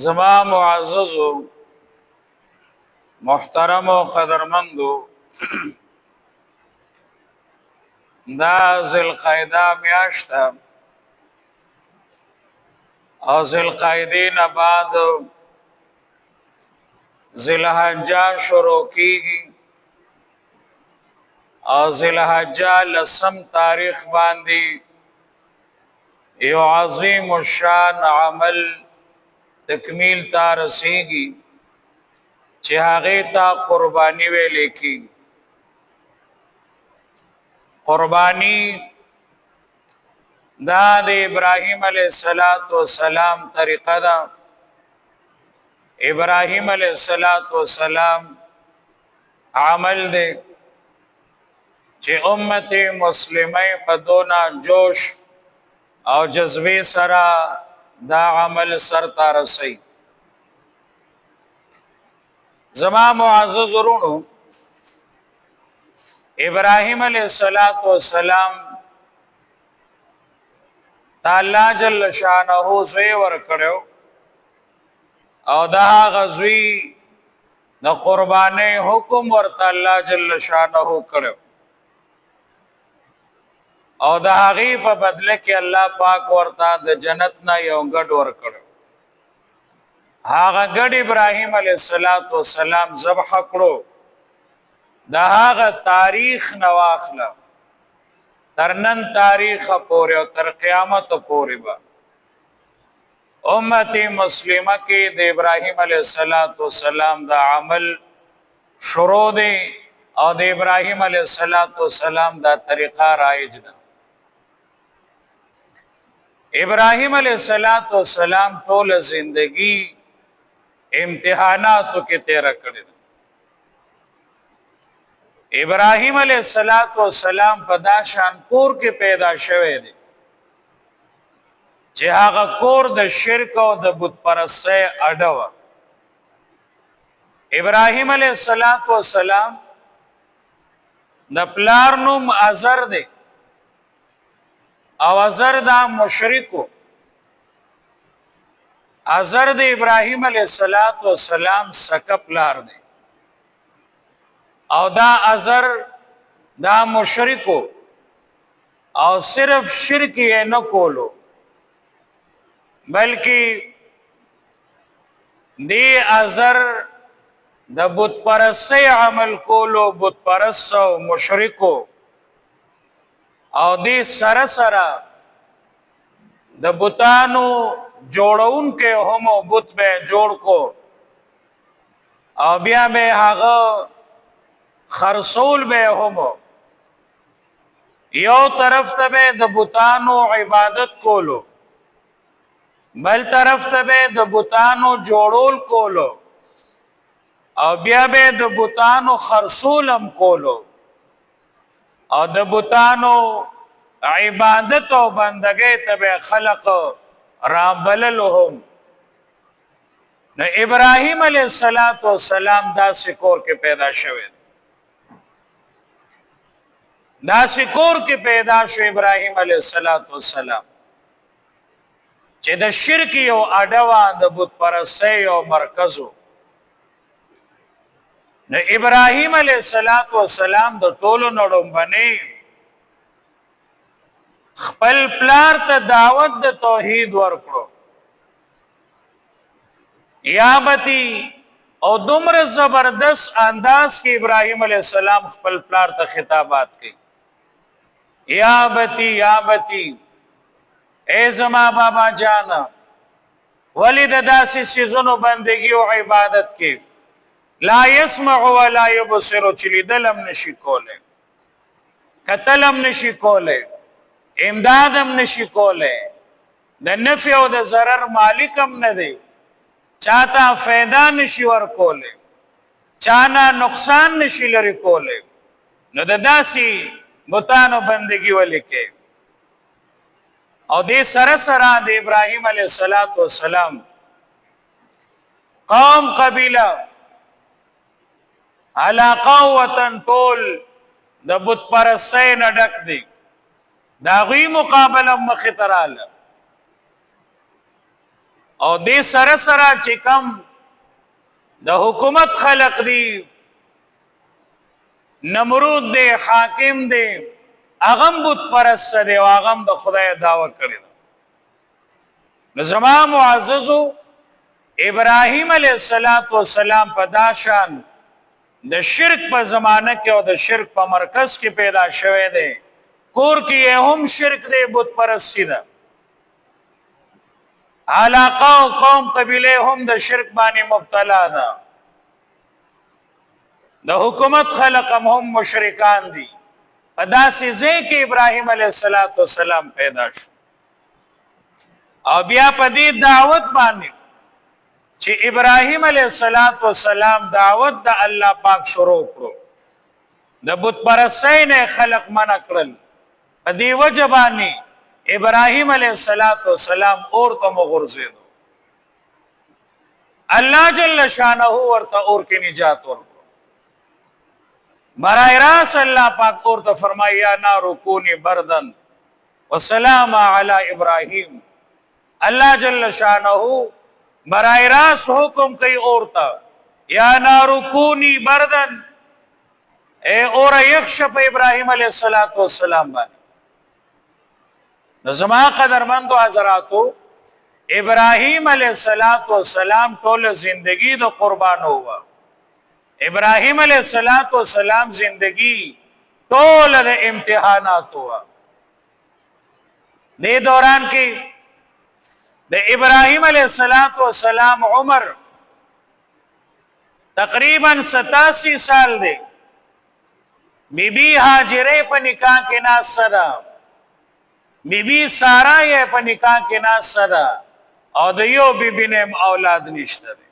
زما معززو، محترم او قدرمندو، دا ذوالقعده میاشت او ذوالقعدې نه بعد ذوالحجه شروع کیږي او ذوالحجه لسم تاریخ باندې یو عظیم الشان عمل تکمیل ته رسیږي چې هغه ته قرباني ویل کیږي. قرباني دا د ابراهیم علیه السلام طریقه ده. ابراهیم علیه السلام عمل دی چې امت مسلمه په دونا جوش او جذبه سره دا عمل سر ته رسي. زما معزز ورونو، ابراهیم علیه السلام تعالی جل شانه زوی ور کړو او دا غزوی د قربانې حکم ورته الله جل شانه کړو او د هغې په بدله کې الله پاک ورته د جنت نه یو ګډ ور کړو. هغه ګډ ابراهیم علیه السلام ذبح کړو. د هغه تاریخ نواخله تر نن تاریخ پورې او تر قیامت پورې به امت مسلمه کې د ابراهیم علیه السلام د عمل شروع دی او د ابراهیم علیه السلام دا طریقه رایج ده. ابراهیم علیه السلام ټول زندگی امتحاناتو کې تیر کړی. ابراهیم علیه السلام په دا شان کور کې پیدا شوی دی چې هغه کور د شرک او د بت پرستۍ اډه وه. ابراهیم علیه السلام د پلار نوم ازر دی او ازر دا مشرکو. ازر د ابراهیم علیه السلام سکه پلار دی او دا ازر دا مشرکو او صرف شرک یې نه کولو، بلکې دی ازر د بت پرستۍ عمل کولو، بت پرست او مشرکو، او دی سره سره د بتانو جوړونکې هم، بت به جوړ کو او بیا به هغه خرصول به هم. یو طرف ته به د بتانو عبادت کولو، بل طرف ته به د بتانو جوړول کولو او بیا به د بتانو خرصولم کولو او د بتانو عبادت او بندګۍ ته به خلق رابللهم. نو ابراهیم علیه السلام داسې کور کې پیدا شوی، داسې کور کې پیدا شو ابراهیم علیه السلام چې د شرک یو اډه وه، د بت پرستۍ یو مرکز و. نو ابراهیم علیه السلام د ټولو نه ړومبنی خپل پلار ته دعوت د توحید ورکړو. یا بتی، او دومره زبردست انداز کې ابراهیم علیه السلام خپل پلار ته خطابات کوي: یا ابتی، یا ابتی، ای زما بابا جان، ولی د داسې سیزونو بندگی او عبادت کې؟ لا يسمع ولا يبصر، چې لیدلم نشي کولی، قتلم نشي کولی، امدادم نشي کولی، د نفع او د ضرر مالکم نه دی، چاته فایده نشي ورکولی، چانه نقصان نشي لري کولی، نو د داسې بتانو بندگی ولې کې؟ او دې سره سره د ابراهیم علیه السلام قوم، قبیله، علاقه، وطن ټول د بت پرستۍ نه ډک دی. دا غوی مقابله مخې ته رااله. او دې سره سره چې کم د حکومت خلق دی، نمرود دی، حاکم دی، هغه بت پرست دی او هغه د خدای دعوه کړې ده. نو زما معززو، ابراهیم علیه السلام په داشان د شرک په زمانه کې او د شرک په مرکز کې پیدا شوه دی. کور کې هم شرک دی، بت پرستی ده، علاقه او قوم قبیله هم د شرک باندې مبتلا ده، د حکومت خلق هم مشرکان دي. په داسې ځای کې ابراهیم علیه السلام پیدا شو او بیا په دې دعوت باندې چې ابراهیم علیه السلام دعوت د الله پاک شروع کړو، د بت پرستۍ نه خلق منع کړل، په دې وجه باندې ابراهیم علیه السلام اور ته مغورځېدو. الله جل شانه ورته اور کې نجات ورکړو. برای راس الله پاک اور ته فرمایا، یا نار کونی بردا وسلام علی ابراهیم. الله جل شانه برای راس حکم کوي اور ته، یا نار کونی بردا، اے اور یخ شه په ابراهیم علیه السلام باندې. نو زما قدرمندو حضراتو، ابراهیم علیه السلام ټول زندگی د قربانو و. ابراهیم علیه السلام زندگی ټول د امتحاناتو و. دې دوران کې د ابراهیم علیه السلام عمر تقریبا 87 سال دی. بی بی هاجره په نکاح کې ناسته ده، بی بی سارا یې په نکاح کې ناسته ده او د یو بی بی نه اولاد نشته دی.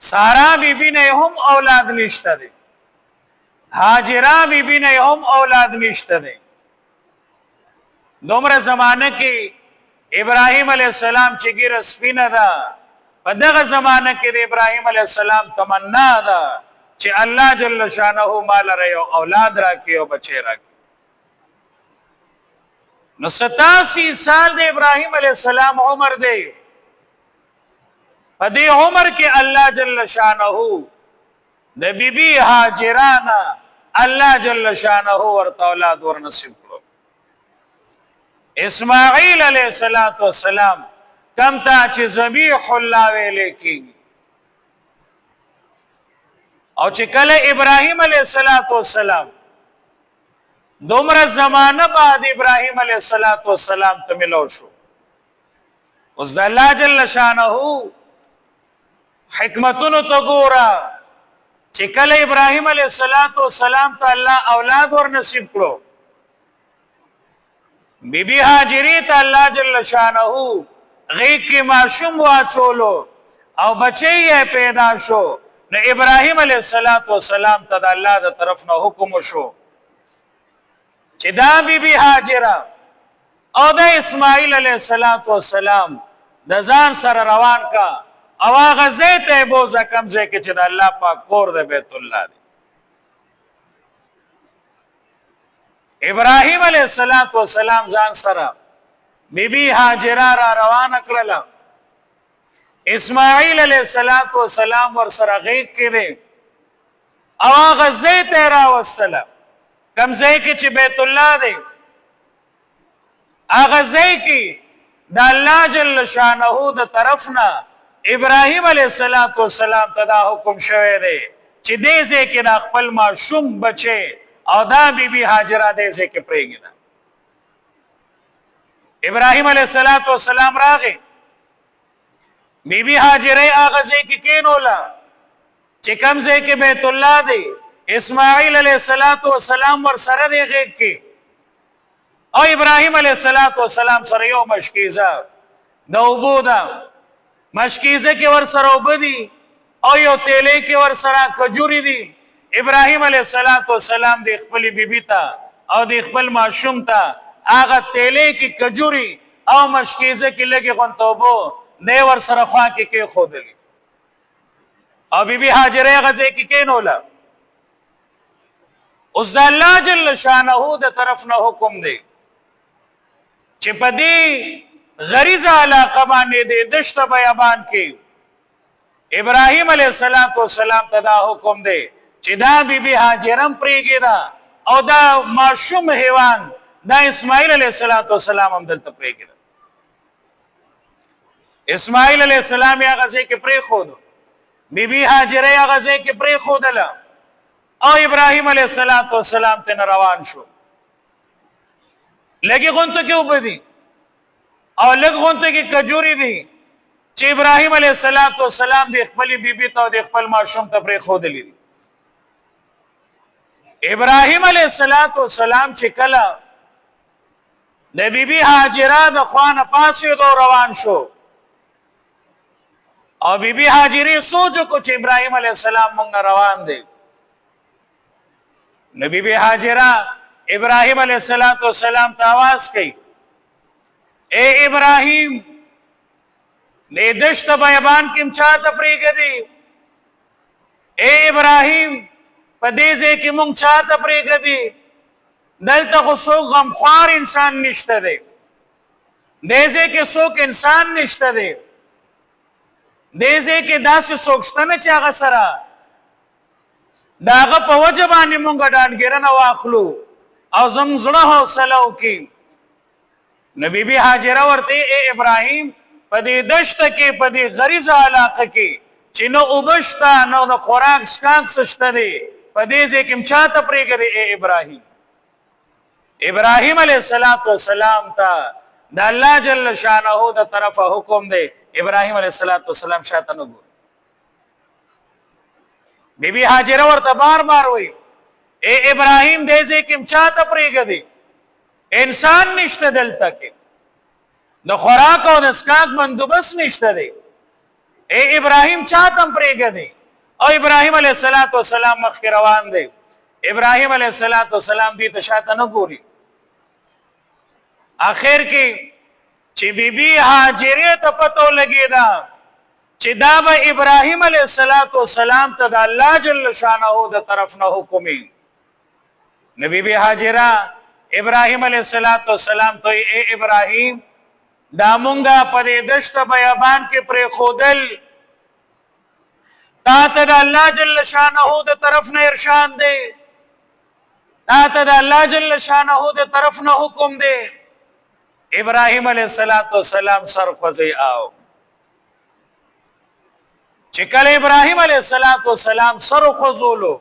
سارا بی بی نه هم اولاد نشته دی، هاجره بی بی نه هم اولاد نشته دی. دومره زمانه کې ابراهیم علیه السلام چې ګیره سپینه ده، په دغه زمانه کې د ابراهیم علیه السلام تمنا ده چې الله جل شانه مال را یو اولاد راکړي او بچی راکړي. نو 87 سال د ابراهیم علیه السلام عمر دی. په دې عمر کې الله جل شانه د بیبي هاجرا نه الله جل شانه ورته اولاد ورنصیب کړو، اسماعیل علیه السلام، کم ته چې ذبیح الله ویل کېږي. او چې کله ابراهیم علیه السلام دومره زمانه بعد ابراهیم علیه السلام ته ملو شو، اوس د الله جل شانه حکمتونو ته ګوره چې کله ابراهیم علیه السلام ته الله اولاد ور نصیب کړو، بی بی هاجری ته الله جل شانه غیږ کې ماشوم واچولو او بچی یې پیدا شو، نو ابراهیم علیه السلام ته د الله د طرف نه حکم شو چې دا بی بی هاجره او د اسماعیل علیه السلام د ځان سره روان کا او هغه ځای ته بوزه کم ځای کې چې د الله پاک کور د بیت الله دی. ابراهیم علیه السلام ځان سره بی بی هاجره را روان کړله، اسماعیل علیه السلام ور سره غیږ کې دی او هغه ځای ته راوستله کم ځای کې چې بیت الله دی. هغه ځای کې د الله جل شانه د طرف نه ابراهیم علیه السلام ته دا حکم شوی دی چې دې ځای کې د خپل ماشوم بچي او دا بی بی هاجره دې ځای کې پرېږده. ابراهیم علیه السلام راغی، بی بی هاجره هغه ځای کې کینوله چې کم ځای کې بیت الله دی. اسماعیل علیه السلام ور سره دی غیږ کې او ابراهیم علیه السلام سره یو مشکیزه د اوبو ده، مشکیزه کې ور سره اوبه دي او یو تیلې کې ور سره کجوري دي. ابراهیم علیه السلام د خپل بیبي ته او د خپل ماشوم ته هغه تیلې کې کجوري او مشکیزه کې لګي غونته اوبو دی ور سره خوا کې کې خودلې او بیبي هاجره هغه ځای کې کېنوله. اوس د الله جل شانه د طرف نه حکم دی چې په دې غریزه علاقه باندې د دشت بیابان کې ابراهیم علیه السلام ته دا حکم دی چې دا بیبي هاجرم پرېږي دا او دا ماشوم حیوان دا اسماعیل علیه السلام هم دلته پرېږي. اسماعیل علیه السلام یې هغه ځای کې پرېښود، بیبي هاجره یې هغه ځای کې پرېښودله او ابراهیم علیه السلام ته روان شو. لږې غونتو کې اوبه دي او لږ غونتو کې کجوري دي چې ابراهیم علیه السلام د خپلې بیبي ته او د خپل ماشوم ته پرېښودلې دي. ابراهیم علیه السلام چې کله د بیبي هاجره د خوا نه پاڅېدو روان شو او بیبي هاجرې سوچ وکړو چې ابراهیم علیه السلام مونږ نه روان دی، نو بیبي هاجره ابراهیم علیه السلام ته آواز کوي، اے ابراهیم، دې دشت بیابان کې چا ته پرېږدي؟ اے ابراهیم، په دې ځای کې مونږ چا ته پرېږدي؟ دلته خو څوک غمخوار انسان نشته دی، دې ځای کې څوک انسان نشته دی، دې ځای کې داسې څوک شته نه چې هغه سره د هغه په وجه باندې مونږ ډاډګیرنه واخلو او زموږ زړه حوصله وکړي. نو بی بی هاجره ورته، اے ابراهیم، په دې دشته کې، په دې غریزه علاقه کې چې نه اوبه شته نه د خوراک څښاک څه شته دی، په دې ځای کې چا ته پرېږدې اے ابراهیم؟ ابراهیم علیه السلام ته د الله جل شانه د طرفه حکم دی. ابراهیم علیه السلام شاته نه ګوري. بی بی هاجره ورته بار بار وایي، اے ابراهیم، دې ځای کې چا ته پرېږدې؟ انسان نشته دلته کې، د خوراک او د څښاک بندوبست نشته دی، اے ابراهیم، چا ته پرېږدې؟ او ابراهیم علیه السلام مخکې روان دی. ابراهیم علیه السلام دې ته شاته نه ګوري. اخر کې چې بیبي هاجرې ته پته ولګېده چې دا به ابراهیم علیه السلام ته د الله جل شانه د طرف نه حکم وي، نو بیبي هاجره ابراهیم علیه السلام ته، اے ابراهیم، دا مونږه په دې دشت بیابان کې پرې خودل تا ته د الله جل شانه د طرف نه ارشاد دی، تا ته د الله جل شانه د طرف نه حکم دی؟ ابراهیم علیه السلام سر خوځي. او چې کله ابراهیم علیه السلام سر خوځولو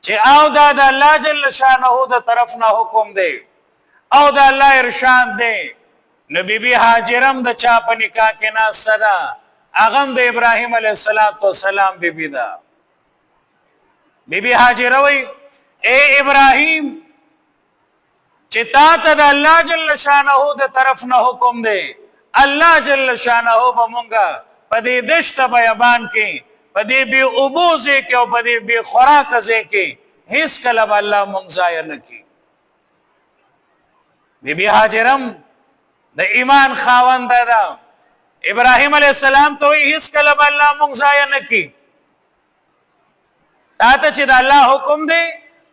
چې او دا د الله جل شانه د طرف نه حکم دی او د الله ارشاد دی، نو بی بی هاجرم د چا په نکاح کې ناسته ده؟ هغه د ابراهیم علیه السلام بی بی ده. بی بی هاجره وی، اے ابراهیم، چې تا ته د الله جل شانه د طرف نه حکم دی، الله جل شانه به مونږه په دې دشت بیابان کې، په دې بې اوبو ځای کې او په دې بې خوراک ځای کې هیڅ کله به الله مونږ ضایع نه کړي. بی بی هاجرم د ایمان خاوند ده. ابراهیم علیه السلام ته وایي، هیڅ کله به الله مونږ ضایع نه کړي. تا ته چې د الله حکم دی،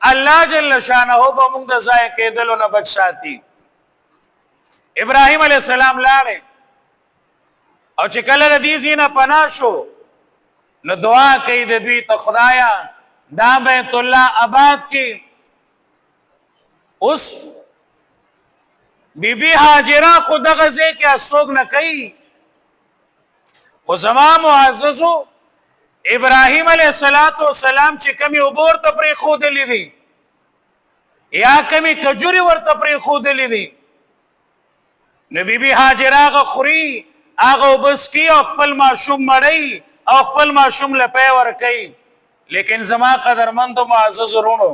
الله جل شانه به مونږ د ضایع کېدلو نه بچ ساتي. ابراهیم علیه السلام لاړی او چې کله د دې ځای نه پناه شو، نو دعا کوي د دوی ته، خدایا، دا بیت الله آباد کی. اوس بی بی هاجره خو دغه ځای کې اسوګ نه کوي، خو زما معززو، ابراهیم علیه السلام چې کمی اوبه ورته پرېښودلې دي یا کمی کجوري ورته پرېښودلې دي، نو بی بی هاجره هغه خوري، هغه اوبه څکي او خپل ماشوم مړوي او خپل ماشوم له پی ورکوي. لیکن زما قدرمندو معزز وروڼو،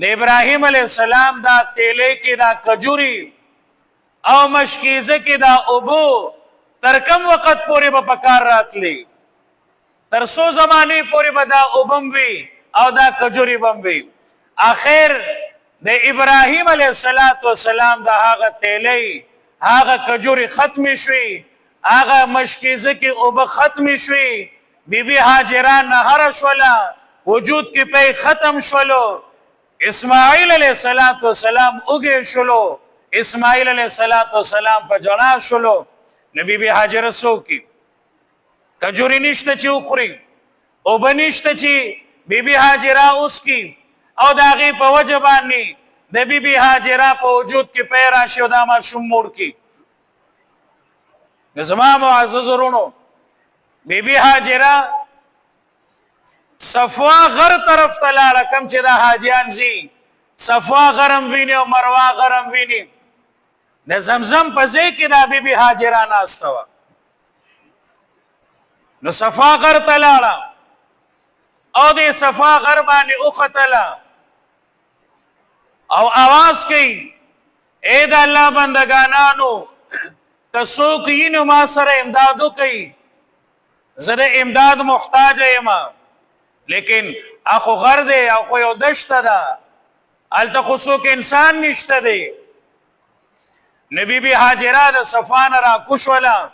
د ابراهیم علیه السلام دا تیلې کې دا کجوري او مشکیزه کې دا اوبو تر کم وخت پورې به پکار راتلی؟ تر څو زمانې پورې به دا اوبم وي او دا کجوري بم وي؟ اخر د ابراهیم علیه السلام د هغه تیلې، هغه کجوري ختمې شوې، هغه مشکیزه کې اوبه ختمې شوې، بیبي هاجره نهره شوله، وجود کې پی ختم شولو، اسماعیل علیه السلام اوږی شولو. اسماعیل علیه السلام په جړا شولو. نبی بی هاجره سو کی کجوري نشته چې وخوري، او بنشته چې بی بی هاجره اوس کی، او د هغې په وجه باندې د بی بی هاجره په وجود کې پی راشي او دا ماشوم موړ کړي. نو زما معزز وروڼو، بی بی هاجره صفوا غر طرف ته لاړه، کوم چې دا حاجیان ځي صفوا غرم ویني او مروا غرم ویني. د زمزم په ځای کې دا بی بی هاجره ناسته وه. نو صفا غر ته لاړه او د صفا غر باندې وختله او आवाज کوي، اے د الله بندگانانو، که څوک یې نو ما سره امداد وکړي، زه د امداد محتاج یم. لیکن اخو غر دی او خو یو دشته ده، هلته خو څوک انسان نشته دی. نبی بی هاجره د صفا نه راکوشوله،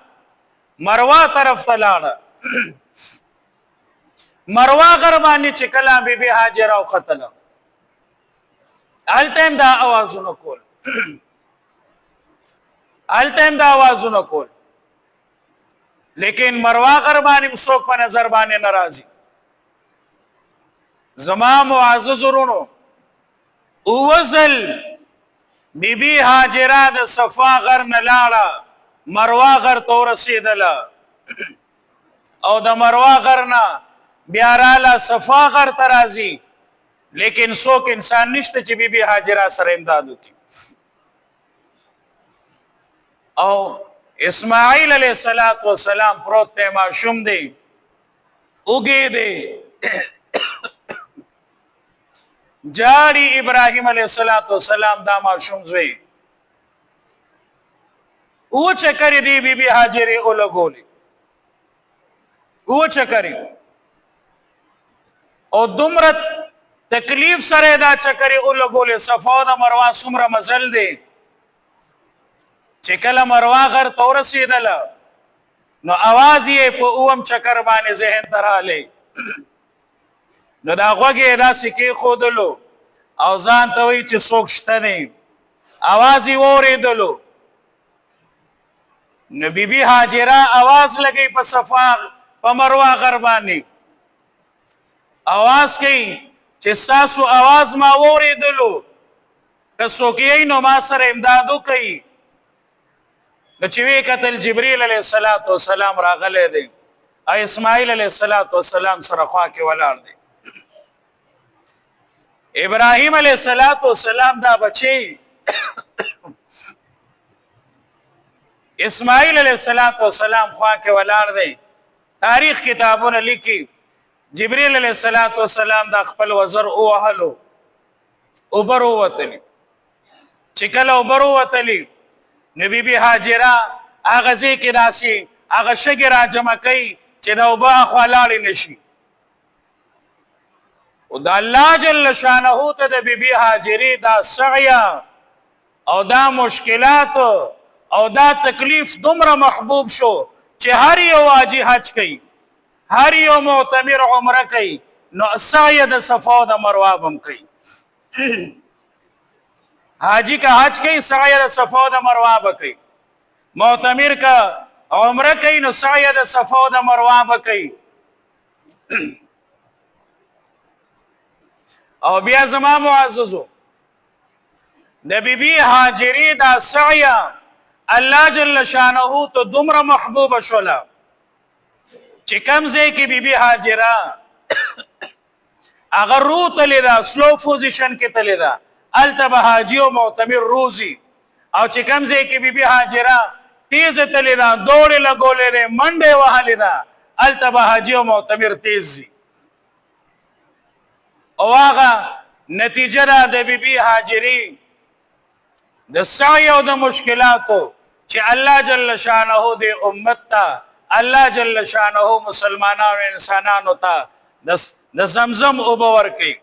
مروا طرف ته لاړه. مروا غر باندې چې کله بی بی هاجره وختله، هلته هم دا اوازونه کول، هلته هم دا اوازونه کول، لیکن مروا غر باندې څوک په نظر باندې ناراضي. زما معزز ورونو، اوزل بی بی هاجره د صفا غر نه لاړه، مروا غر ته ورسېدله، او د مروا غر نه بیا راله صفا غر ته راځي، لیکن څوک انسان نشته چې بی بی هاجره سره امداد وکړي. او اسماعیل علیه السلام پروت دی، ماشوم دی، اوږې دی، جاړي ابراهیم علیه السلام دا ماشوم زوی. او چکرې دی بی بی هاجرې اولګولې، او چکرې، او دومره تکلیف سره دا چکرې اولګولې. صفا او د مروه څومره مزل دی، چې کله مروه غر ته ورسېدله نو اواز یې په اوم چکر باندې ذهن ته راغلی. نو دا غوږ یې داسې کېښودلو او ځان ته وایي چې څوک شته دی. اواز یې واورېدلو. نو بی بی هاجره اواز لګی په صفا په مروه غر باندې اواز کوي چې ستاسو اواز ما واورېدلو، که څوک یې نو ما سره امداد وکړي. نو چې ویې کتل جبریل علیه السلام راغلی دی او اسماعیل علیه السلام سره خوا کې ولاړ دی. ابراهیم علیه السلام دا بچی اسماعیل علیه السلام خوا کې ولاړ دی. تاریخ کتابونه لیکي جبرئیل علیه السلام دا خپل وزر ووهلو، اوبه ووتلې. چې کله اوبه ووتلې نو بي بي هاجره هغه ځای کې داسې هغه شګې راجمع کوي چې دا اوبه اخوا لاړې نه شي. او د الله جل شانه ته د بي بي هاجرې دا سعیه او دا مشکلات او دا تکلیف دومره محبوب شو چې هر یو حاجي حج کوي، هر یو معتمر عمره کوي، نو سعی د صفا او د مروه هم کوي. حاجی که حج کوي سعی د صفا او د مروه به کوي، معتمر که عمره کوي نو سعی د صفا او د مروه به کوي. او بیا زما معززو، د بی بی هاجری دا سعی الله جل شانه ته دومره محبوب شوله چې کم ځای کې بی بی هاجره هغه رو تللی ده، سلو پوزیشن کې تللی ده، هلته به حاجي او معتمر روزي. او چې کم ځای کې بی بی هاجره تیزه تللی ده، دوړې لګولې دی، منډه یې وهلې ده، هلته به حاجي او معتمر تیز ځي. او هغه نتیجه ده د بی بی هاجرې د سعی او د مشکلاتو چې الله جل شانه د امت ته، الله جل شانه مسلمانانو انسانانو ته د زمزم اوبه ورکوي.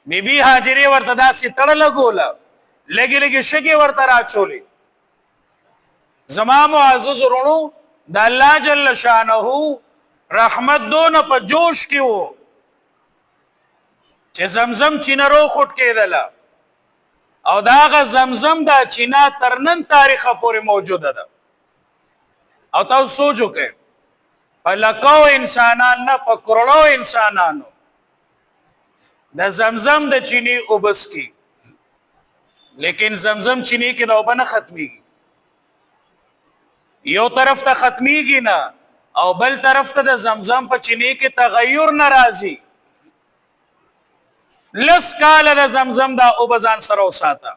بی بی هاجرې ورته داسې تړه لګوله، لږې لږې شګې ورته راچولې. زما معزز وروڼو، د الله جل شانه رحمت دونه په جوش کې وو چې زمزم چینه رو خټ کېدله. او دا غ زمزم دا چینا تر نن تاریخه پورې موجوده ده. او تاسو سوچ وکړئ، په لکو انسانان نه، په کروڑو انسانانو د زمزم د چینی اوبس کی، لیکن زمزم چینی کې د اوبه نه ختمیږي. یو طرف ته ختمیږي نه او بل طرف ته د زمزم په چینی کې تغیر نه راځي. لس کاله د زمزم دا اوبه ځان سره وساته،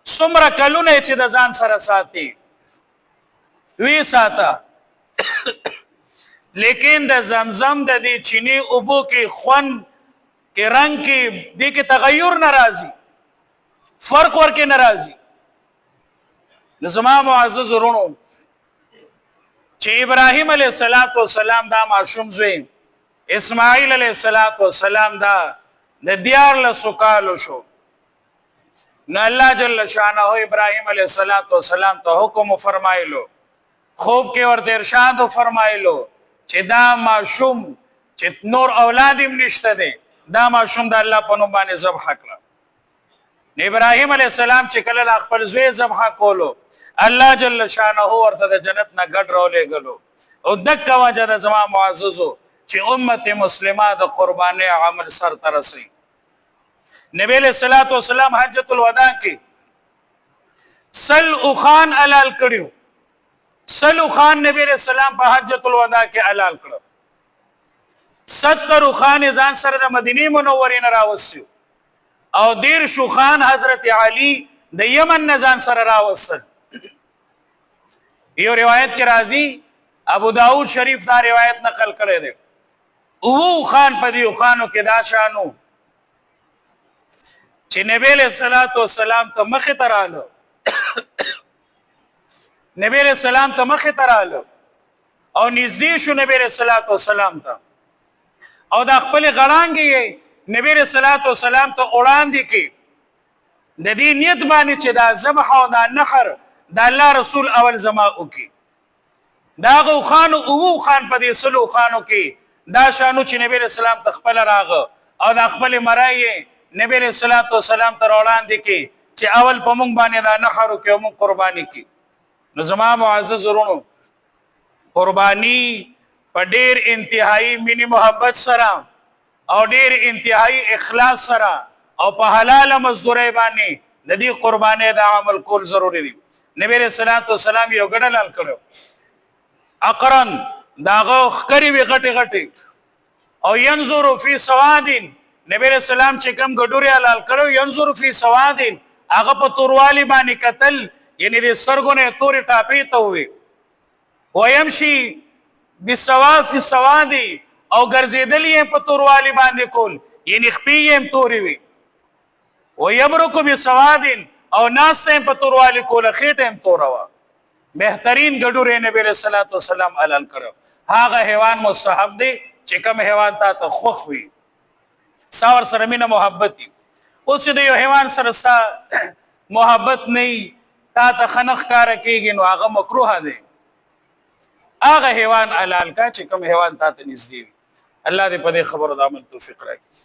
څومره کلونه چې د ځان سره ساتي وی ساته، لیکن د زمزم د دې چینی اوبو کې خوند کې، رنگ کې، دې کې تغیر نه راځي، فرق ورکې نه راځي. نو زما معزز ورونو، چې ابراهیم علیه الصلاۃ والسلام دا ماشوم زوی اسماعیل علیه الصلاۃ والسلام دا د 13 کالو شو، نو الله جل شانه ابراهیم علیه الصلاۃ والسلام ته حکم فرمایلو، خوب کې ورته ارشاد فرمایلو چې دا ماشوم چې نور اولاد هم نشته دی، دا ماشوم د الله په نوم باندې ذبح کړه. ابراهیم علیه السلام چې کله خپل زوی ذبح کولو، الله جل شانه ورته د جنت نه ګډ راولېږلو. او دکه وجه د زما معززو چې امت مسلمه د قربانۍ عمل سر ته رسوي. نبی علیہ الصلوۃ والسلام حجۃ الوداع کې 100 اوښان حلال کړیو. 100 اوښان نبی علیہ السلام په حجۃ الوداع کې حلال کړو. 70 اوښان ځان سره د مدینه منورې نه راوستیو او 30 اوښان حضرت علی د یمن نه ځان سره راوستل. یو روایت کې راځي، ابو داود شریف دا روایت نقل کړی دی، اوښان په دې اوښانو کې دا شانو چې نبی علیہ الصلوۃ والسلام ته مخې ته رالو، نبی علیہ السلام ته مخې ته رالو او نږدې شو نبی علیہ الصلوۃ والسلام ته، او دا خپل غړانګې نبی علیہ الصلوۃ والسلام ته وړاندې کې، د دې نیت باندې چې دا ذبح او دا نحر د الله رسول اول زما وکي. دا اوښانو اوښان په دې 100 اوښانو کې دا شانو چې نبی علیہ السلام ته خپل راغه او دا خپل مرای نبی علیہ الصلوۃ والسلام ته وړاندې کې چې اول په مونږ باندې دا نحر کې او مونږ قرباني کې. نو زما معزز ورونو، قرباني په ډیر انتهایی مینې محبت سره او ډیر انتهایی اخلاص سره او په حلاله مزدورۍ باندې د دې قربانۍ د عمل کول ضروري دي. نبی علیہ الصلوۃ والسلام یو ګډه لال کړو، اقرن داغه خکری وی غټي غټي، او ينظر فی سواد. نبی علیہ السلام چې کم ګډوري حلال کړو، ينظر فی سواد، هغه په توروالي باندې قتل، یعنی د سرګونه تورې ټاپې ته وي، ويمشي بسوا فی سواد، او ګرځیدل یې په توروالي باندې کول، یعنی خپې یې هم تورې وي، ويبرک بسواد، او ناس یې په توروالي کول، خېټه هم توره وه. بهترین ګډورې نبی علیہ الصلوۃ والسلام حلال کړو. هغه حیوان مستحب دی چې کوم حیوان تا ته خوښ وي، ساور سره مینه محبت وي. اوس چې د یو حیوان سره ستا محبت نه، تا ته خنخ کار کېږي، نو هغه مکروه دی. هغه حیوان حلال کا چې کوم حیوان تا ته نږدې وي. الله دې په دې خبرو د عمل توفیق راکړي.